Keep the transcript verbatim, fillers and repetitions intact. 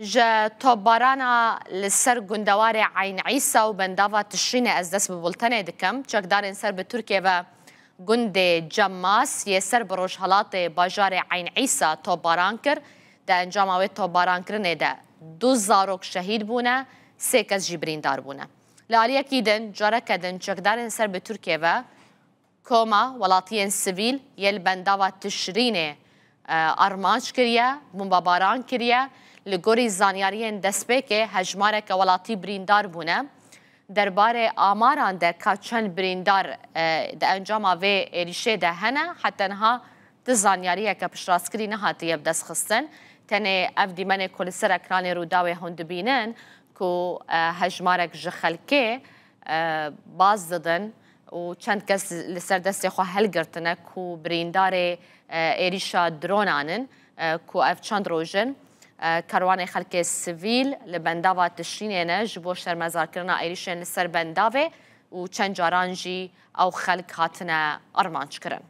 Ji topbarana li ser gundewarê Eyn Îsa û bendava Tişrînê ez dest bi bultenê dikim. Çekdarên ser bi Tirkiye ve gundê Cemmas yê ser bi rojhelatê bajarê Eyn Îsa topbaran kir. Di encama wê topbarankirinê de du zarok şehîd bûne, sê kes jî birîndar bûne. Li aliyekî din, careke din çekdarên ser bi Tirkiye ve koma welatiyên sivîl yê li bendava Tişrînê, e, armanc kiriye, bombabaran kiriye. Li gorî zanyariyên destpêkê hejmareke welatî birîndar bûne. Derbarê amaran de ka çend birîndar, e, di encama vê êrîşê de hene, heta niha ti zanyariyeke piştrastkirî nehatiye bidestxistin. Tenê ev dîmenê ku li ser ekranê Rûdawê hûn dibînin ku, e, hejmarek ji xelkê, e, baz didin û çend kes li ser destê xwe helgirtine ku birîndarê, e, êrîşa dronan in, e, ku ev çend roj in, e, karwanê xelkê sivîl li bendava Tişrînê ne ji bo şermezarkirina êrîşên li ser bendavê û çend caran jî ew xelk hatine armanc kirin.